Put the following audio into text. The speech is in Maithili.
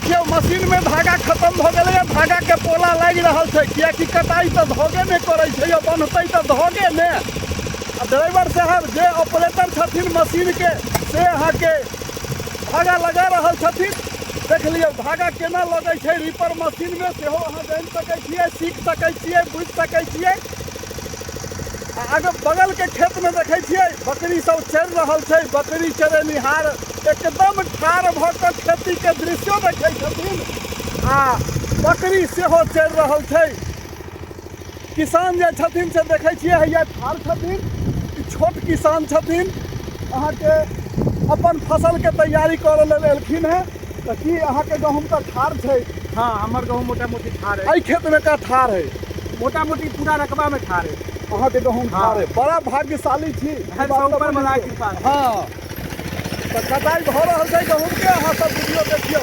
देखियौ मशीनमे धागा खतम भऽ गेलैए, धागाके पोला लागि रहल छै, किएकि कटाइ तऽ धोगे नहि करै छै यौ, बन्हतै तऽ धोगे ने। आ ड्राइवर साहब जे ऑपरेटर छथिन मशीनके से अहाँके धागा लगा रहल छथिन। देख लियौ धागा केना लगै छै रीपर मशीनमे, सेहो अहाँ जानि सकै छियै, सीख सकै छियै, बुझि सकै छियै। आ आगे बगलके खेतमे देखै छियै बकरी सब चरि रहल छै। बकरी चरेनिहार एकदम ठाढ़ भऽ कऽ खेतीके दृश्यो देखै छथिन आ बकरी सेहो चरि रहल छै। किसान जे छथिन से देखै छियै हैया ठाढ़ छथिन। ई छोट किसान छथिन, अहाँके अपन फसलके तैयारी करऽ लेल एलखिन हेँ। तऽ की अहाँके गहूँम तऽ ठाढ़ छै? हँ, हमर गहूँम मोटा मोटी ठाढ़ है। एहि खेतमे का ठाढ़ है? मोटा मोटी पूरा रकबा में ठाढ़ है। अहाँके गहूँम ठाढ़ है, बड़ा भाग्यशाली छी। हर बात तऽ ऊपर वाला बुझियौ। कृपा। हँ, तऽ कटाइ भऽ रहल छै गहूँमके, अहाँ सब वीडियो देखियौ।